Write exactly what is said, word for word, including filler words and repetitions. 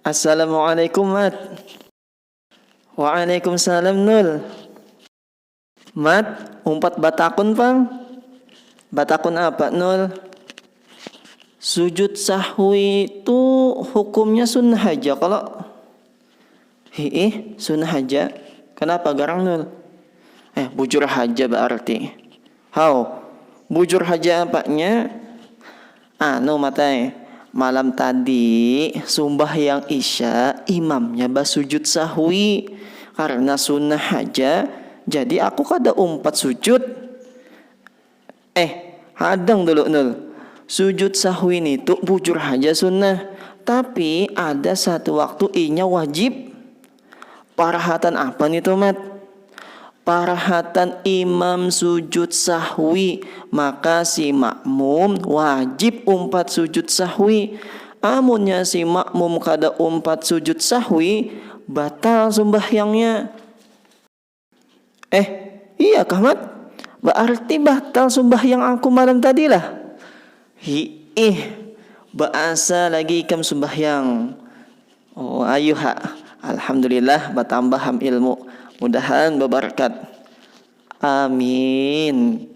Assalamualaikum, Mat. Waalaikumsalam, Nul. Mat, umpat batakun pang. Batakun apa, Nul? Sujud sahwi tu hukumnya sunnah haja kalo? Hiih, sunnah haja. Kenapa garang, Nul? Eh, bujur haja berarti. Hau, bujur haja apanya? Anu, Mat ai, malam tadi sumbahyang isya imamnya basujud sahwi. Karena sunnah haja, jadi aku kada umpat sujud. Eh, hadang dulu, Nul. Sujud sahwi nitu bujur haja sunnah, tapi ada satu waktu inya wajib. Parahatan apa nitu, Mat? Parahatan imam sujud sahwi, maka si makmum wajib umpat sujud sahwi. Amunnya si makmum kada umpat sujud sahwi, batal sumbahyangnya. Eh, iya kah, Mat? Berarti batal sumbahyang aku malam tadi lah. Hiih, baasa lagi ikam sumbahyang. Oh, ayu ha. Alhamdulillah, batambah ham ilmu. Mudahan babarkat. Amin.